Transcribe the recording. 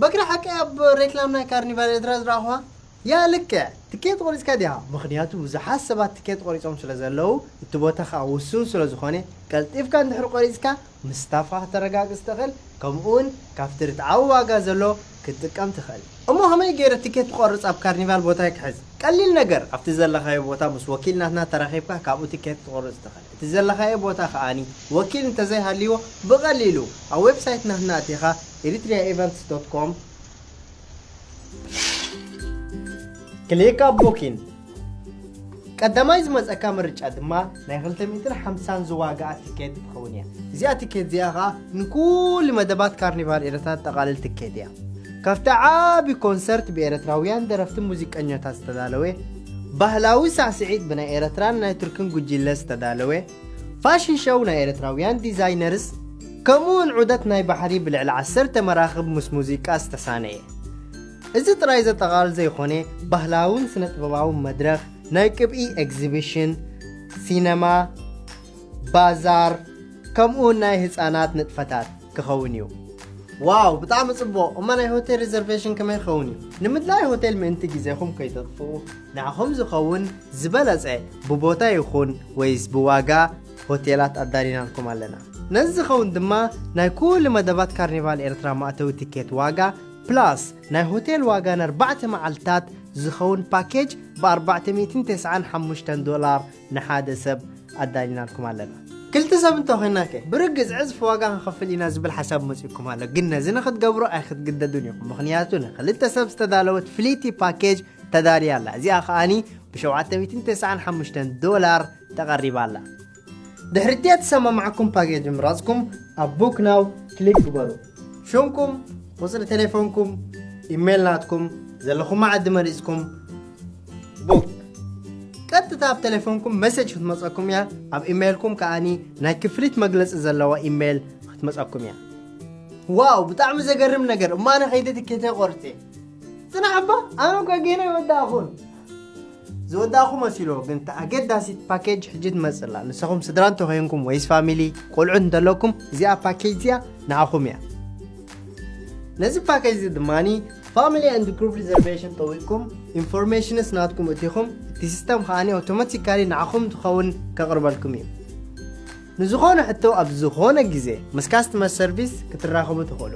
በግሪ ሓቂ ኣብ ሬክላም ናይ ካርኒቫል ኤርትራ ዝረኣኹዋ ያ ልክዕ ትኬት ቆሪጽካ ዲኻ? ምኽንያቱ ብዙሓት ሰባት ትኬት ቆሪጾም ስለ ዘለዉ፣ እቲ ቦታ ኸኣ ውሱን ስለ ዝኾነ፣ ቀልጢፍካ እንድሕር ቆሪጽካ ምስታፍካ ከተረጋግጽ ትኽእል፣ ከምኡውን ካብቲ ርትዓዊ ዋጋ ዘሎ ክትጥቀም ትኽእል። እሞ ከመይ ገይረ ትኬት ክቆርጽ ኣብ ካርኒቫል ቦታይ ክሕዝ? ቀሊል ነገር፣ ኣብቲ ዘለኻዮ ቦታ ምስ ወኪል ናትና ተራኺብካ ካብኡ ትኬት ክትቆርጽ ትኽእል። እቲ ዘለኻዮ ቦታ ከኣኒ ወኪል እንተዘይሃልይዎ ብቐሊሉ ኣብ ዌብሳይት ናትና ኣቲኻ eritreaevents.com ክሊክ ኣብ ቡኪን። ቀዳማይ ዝመጸካ ምርጫ ድማ ናይ ክልተ ሚእትን ሓምሳን ዝዋጋኣ ትኬት ትኸውን እያ። እዚኣ ትኬት እዚኣ ኸኣ ንኩሉ መደባት ካርኒቫል ኤረታት ጠቓልል ትኬት እያ። ካብቲ ዓቢ ኮንሰርት ብኤረትራውያን ደረፍትን ሙዚቀኛታት ዝተዳለወ፣ ባህላዊ ሳዕስዒት ብናይ ኤረትራን ናይ ቱርክን ጉጅለ ዝተዳለወ፣ ፋሽን ሸው ናይ ኤረትራውያን ዲዛይነርስ፣ ከምኡውን ዑደት ናይ ባሕሪ ብልዕሊ ዓሰርተ መራኽብ ምስ ሙዚቃ ዝተሳነየ። እዚ ጥራይ ዘጠቓልል ዘይኮነ፣ ባህላውን ስነ ጥበባውን መድረኽ፣ ናይ ቅብኢ ኤግዚቢሽን፣ ሲነማ፣ ባዛር፣ ከምኡውን ናይ ህጻናት ንጥፈታት ክኸውን እዩ። ዋው፣ ብጣዕሚ ጽቡቕ። እሞ ናይ ሆቴል ሪዘርቬሽን ከመይ ክኸውን እዩ? ንምድላይ ሆቴል ምእንቲ ግዜኹም ከይተጥፍኡ፣ ንዓኹም ዝኸውን ዝበለጸ ብቦታ ይኹን ወይስ ብዋጋ ሆቴላት ኣዳሊናልኩም ኣለና። ነዚ ዝኸውን ድማ ናይ ኩሉ መደባት ካርኒቫል ኤርትራ መእተዊ ትኬት ዋጋ ፕላስ ናይ ሆቴል ዋጋ ንኣርባዕተ መዓልታት ዝኸውን ፓኬጅ ብ ኣርባዕተ ሚእትን ተስዓን ሓሙሽተን ዶላር ንሓደ ሰብ ኣዳሊናልኩም ኣለና። ክልተ ሰብ እንተኾይናከ ብርግጽ ዕጽፊ ዋጋ ክንኸፍል ኢና ዝብል ሓሳብ መጺእኩም ኣሎ። ግን ነዚ ንኽትገብሩ ኣይክትግደዱን ኢኹም። ምኽንያቱ ንክልተ ሰብ ዝተዳለወት ፍሊቲ ፓኬጅ ተዳልያ ኣላ። እዚኣ ከኣኒ ብ ሸውዓተ ሚእትን ተስዓን ሓሙሽተን ዶላር ተቐሪባ ኣላ። ድሕሪ እቲ እተሰማማዓኩም ፓኬጅ ምምራጽኩም ኣብ ቡክ ናው ክሊክ ግበሩ። ሽምኩም፣ ቁጽሪ ቴሌፎንኩም፣ ኢሜይል ናትኩም፣ ዘለኹም ዓዲ መሪጽኩም ቡክ። ቀጥታ ኣብ ቴሌፎንኩም መሴጅ ክትመጸኩም እያ። ኣብ ኢሜይልኩም ከኣኒ ናይ ክፍሊት መግለጺ ዘለዋ ኢሜይል ክትመጸኩም እያ። ዋው፣ ብጣዕሚ ዘገርም ነገር። እሞ ኣነ ከይደ ትኬተይ ቆርጸ። ጽናሕ እባ፣ ኣነ እኳ ጌና ይወዳእኹን። ዝወዳእኹ መሲልዎ፣ ግን እታ ኣገዳሲት ፓኬጅ ሕጂ ትመጽእ ኣላ። ንስኹም ስድራ እንተኾይንኩም ወይስ ፋሚሊ፣ ቆልዑት እንተለኩም፣ እዚኣ ፓኬጅ እዚኣ ንዓኹም እያ። ነዚ ፓኬጅ እዚ ድማኒ ፋሚሊ ኤንድ ግሩፕ ሪዘርቬሽን ጠዊቕኩም ኢንፎርሜሽንስ ናትኩም እቲኹም፣ እቲ ሲስተም ከኣኒ ኣውቶማቲካሊ ንዓኹም ዝኸውን ከቕርበልኩም እዩ። ንዝኾነ ሕቶ ኣብ ዝኾነ ግዜ ምስ ካስተመር ሰርቪስ ክትራኸቡ ትኽእሉ።